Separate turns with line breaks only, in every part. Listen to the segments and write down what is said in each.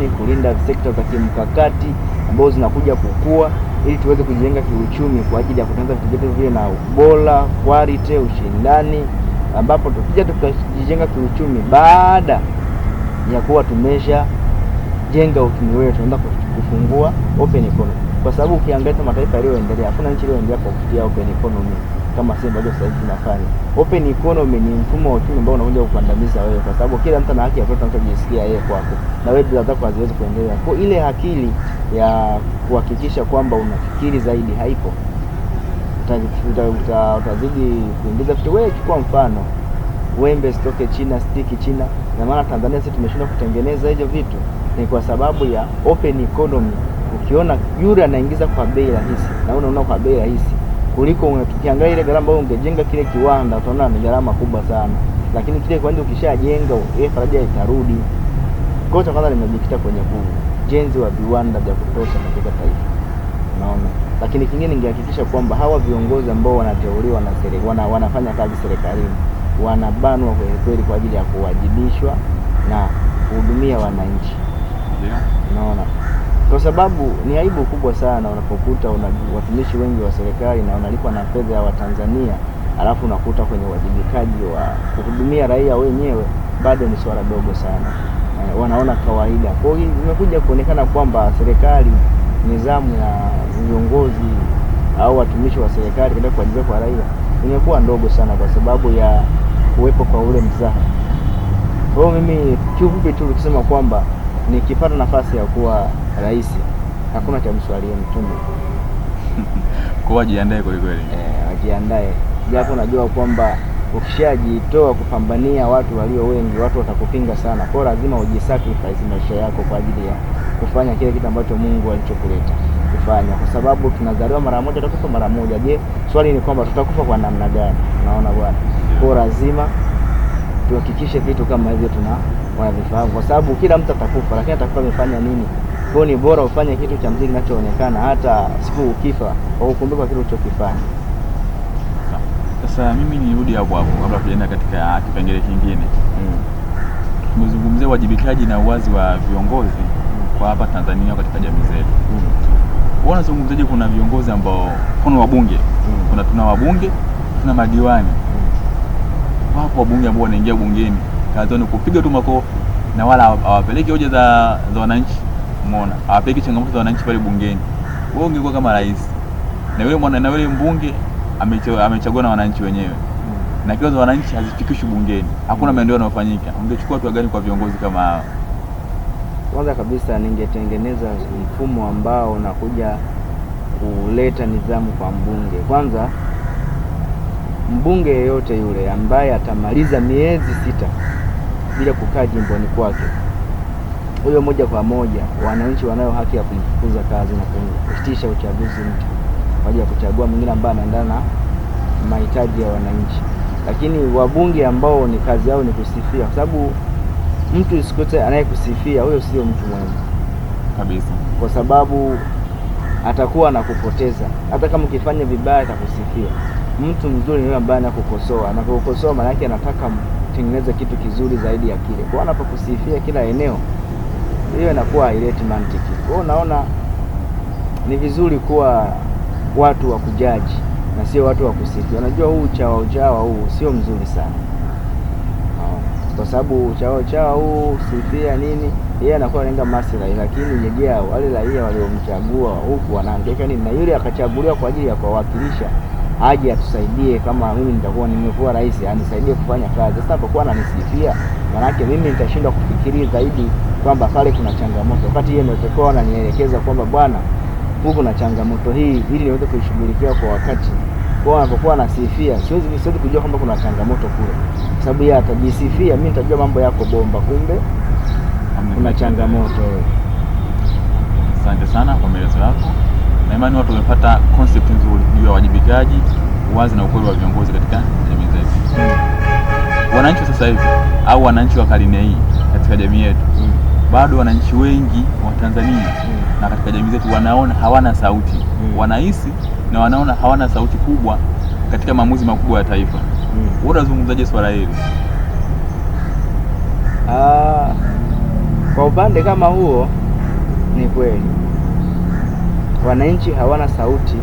kiuchumi, kulinda sekta za kimkakati ambazo zinakuja kukua ili tuweze kujijenga kiuchumi kwa ajili ya kutengeneza vitu vyetu vile na ubora, quality, ushindani, ambapo tukija tukajijenga kiuchumi baada ya kuwa tumesha jenga uchumi wetu, tunaenda kufungua open economy, kwa sababu ukiangalia mataifa yaliyoendelea, hakuna nchi iliyoendelea kwa kupitia open economy kama sisi ambavyo sasa hivi tunafanya. Open economy ni mfumo wa uchumi ambao unakuja kukandamiza wewe, kwa sababu kila mtu ana haki ya kuleta anachojisikia yeye kwako, na wewe bidhaa zako haziwezi kuendelea. Kwa ile akili ya kuhakikisha kwamba unafikiri zaidi haipo. Utazidi kuingiza vitu. Wewe chukua mfano wembe zitoke China, stiki China. Na maana Tanzania sisi tumeshindwa kutengeneza hizo vitu ni kwa sababu ya open economy. Ukiona yule anaingiza kwa bei rahisi na wewe unaona kwa bei rahisi kuliko ukiangalia ile gharama ambayo ungejenga kile kiwanda, utaona ni gharama kubwa sana, lakini kile kiwanda ukishajenga ile faraja itarudi. Kwa hiyo kwanza nimejikita kwenye ujenzi wa viwanda vya kutosha katika taifa, unaona. Lakini kingine ningehakikisha kwamba hawa viongozi ambao wanateuliwa na serikali wanafanya kazi serikalini wanabanwa kweli kweli kwa ajili ya kuwajibishwa na kuhudumia wananchi, unaona, kwa sababu ni aibu kubwa sana unapokuta una watumishi wengi wa serikali na wanalipwa na fedha ya Watanzania, alafu unakuta kwenye uwajibikaji wa kuhudumia raia wenyewe bado ni swala dogo sana. Wanaona kawaida. Kwa hiyo imekuja kuonekana kwamba serikali, nidhamu ya viongozi au watumishi wa serikali katika kuwajibika kwa raia imekuwa ndogo sana kwa sababu ya kuwepo kwa ule mzaha. Kwa hiyo mimi kiufupi tu nikisema kwamba nikipata nafasi ya kuwa rais, hakuna cha mswalie mtume.
Kwa wajiandae kweli kweli.
Wajiandae, japo najua kwamba ukishajitoa kupambania watu walio wengi, watu watakupinga sana. Kwa hiyo lazima ujisacrifice maisha yako kwa ajili ya kufanya kile kitu ambacho Mungu alichokuleta kufanya, kwa sababu tunazaliwa mara moja, tutakufa mara moja. Je, swali ni kwamba tutakufa kwa namna gani? Unaona bwana, kwa hiyo lazima tuhakikishe vitu kama hivyo tuna wanavifahamu, kwa sababu kila mtu atakufa, lakini atakufa amefanya nini? Kwa hiyo ni bora ufanye kitu cha msingi kinachoonekana, hata siku ukifa wakukumbuka kile ulichokifanya.
Sasa mimi nirudi hapo hapo kabla tujaenda katika kipengele kingine. Tumezungumzia uwajibikaji na uwazi wa viongozi kwa hapa Tanzania katika jamii zetu. Wewe unazungumzaje, kuna viongozi ambao mfano wabunge, kuna tuna wabunge, tuna madiwani. Wapo wabunge ambao wanaingia bungeni kazi yao ni kupiga tu makofi na wala hawapeleki hoja za wananchi. Umeona, hawapeleki changamoto za wananchi pale bungeni. Wewe ungekuwa kama rais na yule mwana na yule mbunge amechagua na wananchi wenyewe na kero za wananchi hazifikishwi bungeni, hakuna maendeleo yanayofanyika, ungechukua hatua gani kwa viongozi kama hawa?
Kwanza kabisa ningetengeneza mfumo ambao unakuja kuleta nidhamu kwa mbunge. Kwanza, mbunge yeyote yule ambaye atamaliza miezi 6 bila kukaa jimboni kwake, huyo moja kwa moja wananchi wanayo haki ya kumfukuza kazi na kuitisha uchaguzi mpya kwa ajili ya kuchagua mwingine ambaye anaendana na mahitaji ya wananchi. Lakini wabunge ambao ni kazi yao ni kusifia, kwa sababu mtu sikote anayekusifia huyo sio mtu mwema
kabisa,
kwa sababu atakuwa anakupoteza. Hata kama ukifanya vibaya atakusifia. Mtu mzuri ni yule ambaye anakukosoa. Anapokukosoa maana yake anataka mtengeneze kitu kizuri zaidi ya kile. Kwa anapokusifia kila eneo, hiyo inakuwa haileti mantiki. Kwa hiyo naona ni vizuri kuwa watu wa kujaji na sio watu wa kusifia. Unajua huu uchawa uchawa huu sio mzuri sana, kwa sababu uchawa uchawa huu sifia nini, yeye anakuwa analenga maslahi, lakini je, wale raia waliomchagua huku wanahangaika nini? Na yule akachaguliwa kwa ajili ya kuwawakilisha aje atusaidie, kama mimi nitakuwa nimekuwa rais, anisaidie kufanya kazi. Sasa hapo kwa ananisifia, maana mimi nitashindwa kufikiria zaidi kwamba pale kuna changamoto, wakati yeye ndio atakuwa ananielekeza kwamba bwana, huku kuna changamoto hii, ili niweze kuishughulikia kwa wakati. Kwa anapokuwa anasifia, siwezi kujua kwamba kuna changamoto kule, kwa sababu yeye atajisifia, mimi nitajua mambo yako bomba, kumbe kuna changamoto.
Asante sana kwa maelezo yako, na imani watu wamepata concept nzuri juu ya uwajibikaji, uwazi na ukweli wa viongozi katika jamii zetu. Wananchi sasa hivi au wananchi wa karne hii katika jamii yetu, bado wananchi wengi wa Tanzania na katika jamii zetu wanaona hawana sauti, wanahisi na wanaona hawana sauti kubwa katika maamuzi makubwa ya taifa. Wewe unazungumzaje swala hili?
Kwa upande kama huo ni kweli wananchi hawana sauti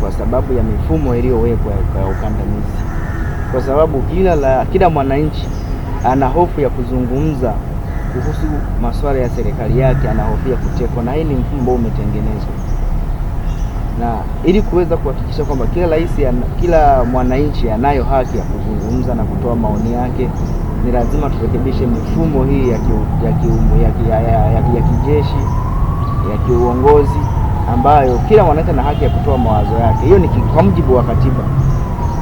kwa sababu ya mifumo iliyowekwa ya ukandamizi, kwa sababu kila mwananchi ana hofu ya kuzungumza kuhusu masuala ya serikali yake, anahofia kutekwa, na hii ni mfumo ambao umetengenezwa na ili kuweza kuhakikisha kwamba kila mwananchi anayo haki ya kuzungumza na kutoa maoni yake, ni lazima turekebishe mifumo hii ya kijeshi ya kiuongozi ambayo kila mwananchi ana haki ya kutoa mawazo yake. Hiyo ni kwa mujibu wa katiba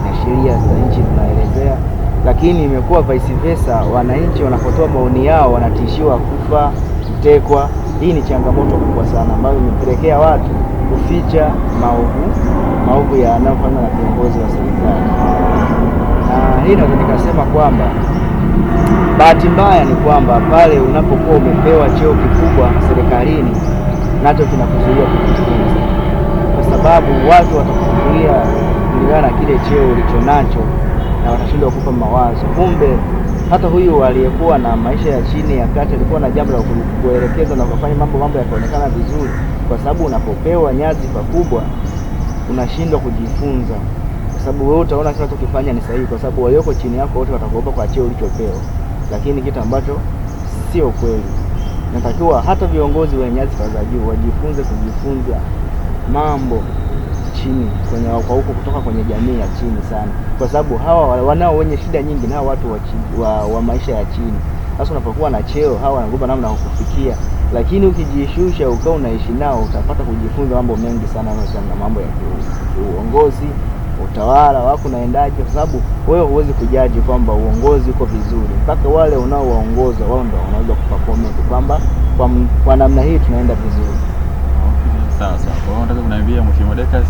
na sheria za nchi zinaelezea, lakini imekuwa vice versa, wananchi wanapotoa maoni yao wanatishiwa kufa, kutekwa. Hii ni changamoto kubwa sana ambayo imepelekea watu kuficha maovu yanayofanywa na viongozi wa serikali. Na hii naweza nikasema kwamba bahati mbaya ni kwamba pale unapokuwa umepewa cheo kikubwa serikalini, nacho kinakuzuia kujifunza, kwa sababu watu watakuchukulia kulingana na kile cheo ulichonacho na watashindwa kukupa mawazo. Kumbe hata huyu aliyekuwa na maisha ya chini ya kati alikuwa na jambo la kuelekeza na kufanya mambo yakaonekana vizuri, kwa sababu unapopewa nyadhifa kubwa unashindwa kujifunza, kwa sababu wewe utaona kile unachokifanya ni sahihi, kwa sababu walioko chini yako wote watakuogopa kwa cheo ulichopewa, lakini kitu ambacho sio kweli. Natakiwa hata viongozi wenye nyadhifa za juu wajifunze kujifunza mambo chini kwenye kwa huko kutoka kwenye jamii ya chini sana, kwa sababu hawa wanao wenye shida nyingi na hawa watu wa maisha ya chini. Sasa unapokuwa na cheo hawa wanakupa namna ya kukufikia, lakini ukijishusha ukawa unaishi nao utapata kujifunza mambo mengi sana yanayohusiana na mambo ya kiuongozi, utawala wako unaendaje, kwa sababu wewe huwezi kujaji kwamba uongozi uko vizuri mpaka wale unaowaongoza wao ndio wanaweza kupa comment kwamba kwa namna hii tunaenda vizuri.
Okay, sawa sawa. Kwa hiyo nataka kuniambia Mheshimiwa Dekas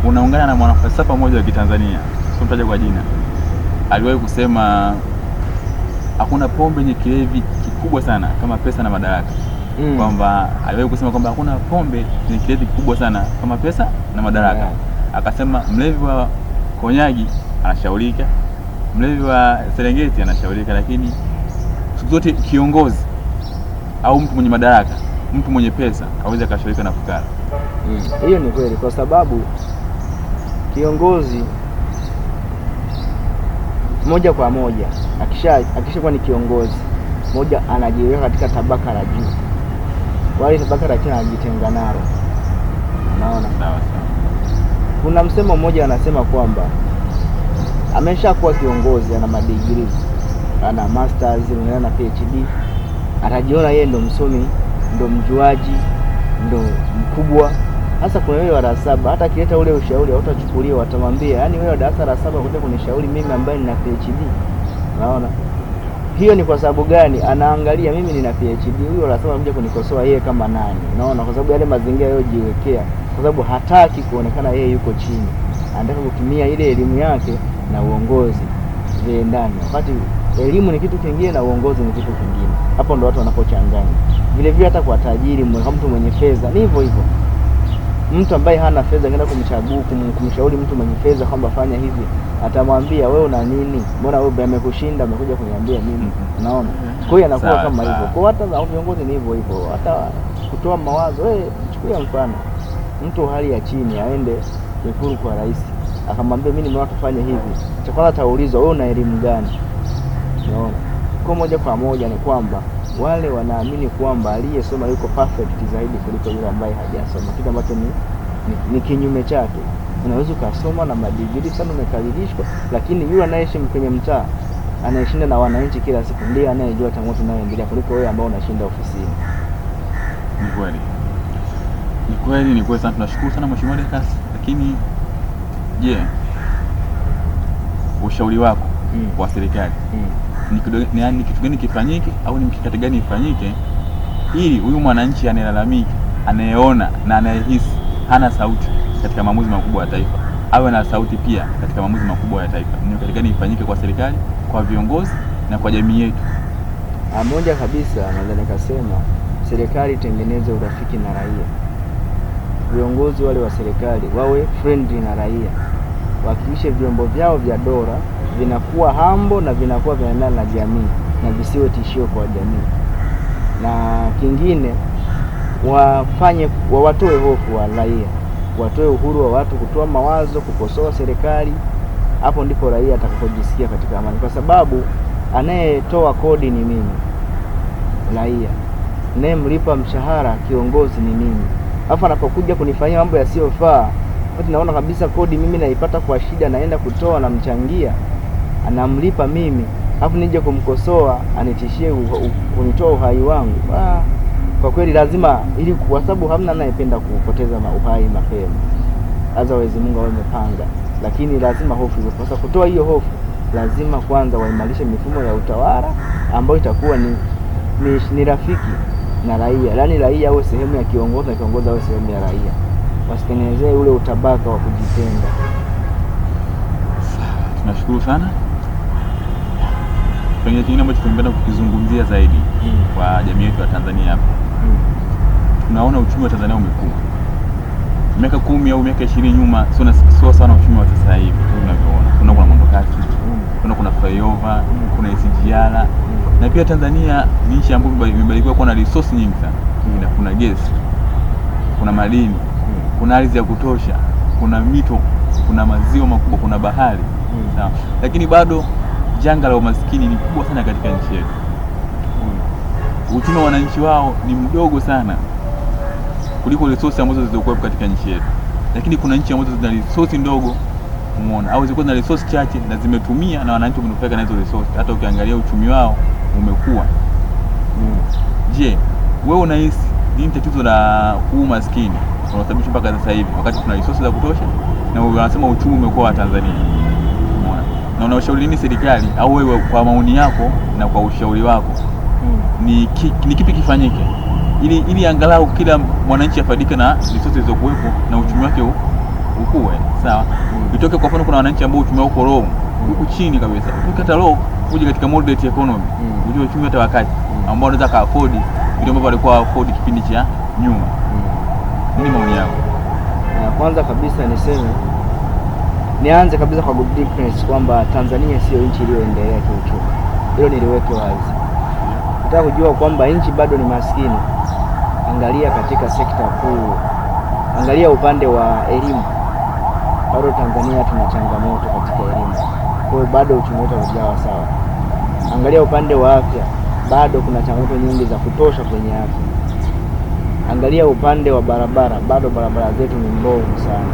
unaungana na mwanafalsafa mmoja wa Kitanzania, simtaje kwa jina, aliwahi kusema hakuna pombe yenye kilevi kikubwa sana kama pesa na madaraka. Kwamba aliwahi kusema kwamba hakuna pombe yenye kilevi kikubwa sana kama pesa na madaraka.
Yeah.
Akasema mlevi wa konyagi anashaurika, mlevi wa Serengeti anashaurika, lakini siku zote kiongozi au mtu mwenye madaraka, mtu mwenye pesa hawezi akashaurika na fukara.
Hiyo ni kweli, kwa sababu kiongozi moja kwa moja akishakuwa ni kiongozi moja, anajiweka katika tabaka la juu, wale tabaka la chini anajitenga nalo. Unaona,
Sawa sawa.
kuna msemo mmoja anasema kwamba ameshakuwa kiongozi, ana madigrii, ana masters, mwingine ana PhD, atajiona yeye ndo msomi, ndo mjuaji, ndo mkubwa. Sasa kuna yule wa darasa saba, hata akileta ule ushauri hautachukuliwa, watamwambia yaani wewe wa darasa la saba kuja kunishauri mimi ambaye nina PhD. Unaona, hiyo ni kwa sababu gani? Anaangalia mimi nina PhD, huyo wa darasa anakuja kunikosoa yeye kama nani? Unaona, kwa sababu yale mazingira yaliyojiwekea, kwa sababu hataki kuonekana yeye yuko chini, anataka kutumia ile elimu yake na uongozi viendane, wakati elimu ni kitu kingine na uongozi ni kitu kingine. Hapo ndo watu wanapochanganya. Vile vile hata kwa tajiri, mtu mwenye fedha ni hivyo hivyo. Mtu ambaye hana fedha angeenda kumshauri mtu mwenye fedha kwamba fanya hivi, atamwambia wewe una nini? Mbona wewe amekushinda, amekuja kuniambia mimi? Unaona, kwa hiyo anakuwa kama hivyo. Kwa hata na viongozi ni hivyo hivyo, hata kutoa mawazo. Wewe chukulia mfano, mtu hali ya chini aende Ikulu kwa rais akamwambia mimi nimeona tufanye hivi, cha kwanza ataulizwa wewe una elimu gani? Unaona, kwa moja kwa moja ni kwamba wale wanaamini kwamba aliyesoma yuko perfect zaidi kuliko yule ambaye hajasoma, kitu ambacho ni kinyume chake. Unaweza ukasoma na madigrii sana umekalilishwa, lakini yule anayeishi kwenye mtaa anayeshinda na wananchi kila siku ndiye anayejua changamoto inayoendelea kuliko wewe ambao unashinda ofisini.
Ni kweli, ni kweli, ni kweli sana. Tunashukuru sana Mheshimiwa Dekas, lakini je, ushauri wako kwa serikali ni kitu gani kifanyike au ni mkakati gani ifanyike ili huyu mwananchi anayelalamika, anayeona na anayehisi hana sauti katika maamuzi makubwa ya taifa awe na sauti pia katika maamuzi makubwa ya taifa? Ni mikakati gani ifanyike kwa serikali, kwa viongozi na kwa jamii yetu?
Moja kabisa naweza nikasema serikali itengeneze urafiki na raia. Viongozi wale wa serikali wawe friendly na raia, wahakikishe vyombo vyao vya dola vinakuwa hambo na vinakuwa vinaendana na jamii na visiwe tishio kwa jamii. Na kingine wafanye watoe hofu wa raia, watoe uhuru wa watu kutoa mawazo, kukosoa serikali. Hapo ndipo raia atakapojisikia katika amani, kwa sababu anayetoa kodi ni mimi raia, anayemlipa mshahara kiongozi ni mimi, alafu anapokuja kunifanyia mambo yasiyofaa, wakati naona kabisa kodi mimi naipata kwa shida, naenda kutoa, namchangia, anamlipa mimi, alafu nije kumkosoa anitishie kunitoa uhai wangu. Kwa kweli lazima, ili kwa sababu hamna anayependa kupoteza uhai mapema, otherwise Mungu awe amepanga, lakini lazima hofu iwepo. Sasa kutoa hiyo hofu, lazima kwanza waimarishe mifumo ya utawala ambayo itakuwa ni rafiki na raia, yaani raia awe sehemu ya kiongozi na kiongozi awe sehemu ya raia, wasitengenezee ule utabaka wa kujitenga.
Tunashukuru sana. Pengine kingine ambacho tungependa kukizungumzia zaidi kwa jamii yetu ya Tanzania hapa, tunaona uchumi wa Tanzania umekua miaka 10 au miaka 20 nyuma, sio sana uchumi wa sasa hivi tunavyoona. Tunaona kuna mwendokasi, tunaona kuna flyover, kuna SGR na pia Tanzania ni nchi ambayo imebarikiwa kuwa na resource nyingi sana. Kuna gesi, kuna madini, kuna ardhi ya kutosha, kuna mito, kuna maziwa makubwa, kuna bahari. Sawa. Lakini bado janga la umaskini ni kubwa sana katika nchi yetu. Uchumi wa wananchi wao ni mdogo sana kuliko resource ambazo zilizokuwepo katika nchi yetu. Lakini kuna nchi ambazo zina resource ndogo, umeona, au zilikuwa zina resource chache na zimetumia na wananchi wamenufaika na hizo resource. Hata ukiangalia uchumi wao umekuwa. Je, wewe unahisi nini tatizo la huu umaskini unaosababishwa mpaka sasa hivi wakati tuna resource za kutosha na wanasema uchumi umekuwa wa Tanzania? Umeona? Na unaushauri nini serikali au wewe kwa maoni yako na kwa ushauri wako ni kipi kifanyike ili angalau kila mwananchi afaidike na resources zilizokuwepo na uchumi wake ukue? Sawa. Itoke kwa mfano kuna wananchi ambao uchumi wao uko low, huku chini kabisa. Utoke hata low uje katika moderate economy, uje uchumi hata wakati ambao wanaweza ka afford vitu ambavyo walikuwa afford kipindi cha nyuma. Nini maoni yako?
Kwanza kabisa niseme, nianze kabisa kwa good difference kwamba Tanzania sio nchi iliyoendelea kiuchumi. Hilo niliweke wazi. Nataka kujua kwamba nchi bado ni maskini. Angalia katika sekta kuu, angalia upande wa elimu, bado Tanzania tuna changamoto katika elimu, kwa hiyo bado uchumi wetu haujawa sawa. Angalia upande wa afya, bado kuna changamoto nyingi za kutosha kwenye afya. Angalia upande wa barabara, bado barabara zetu ni mbovu sana.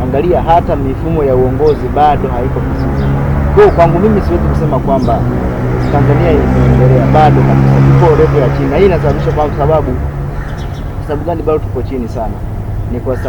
Angalia hata mifumo ya uongozi bado haiko vizuri. Kwa hiyo kwangu mimi siwezi kusema kwamba Tanzania imeendelea, bado kabisa tuko level ya chini, na hii inasababishwa kwa sababu gani bado tuko chini sana? Ni kwa sababu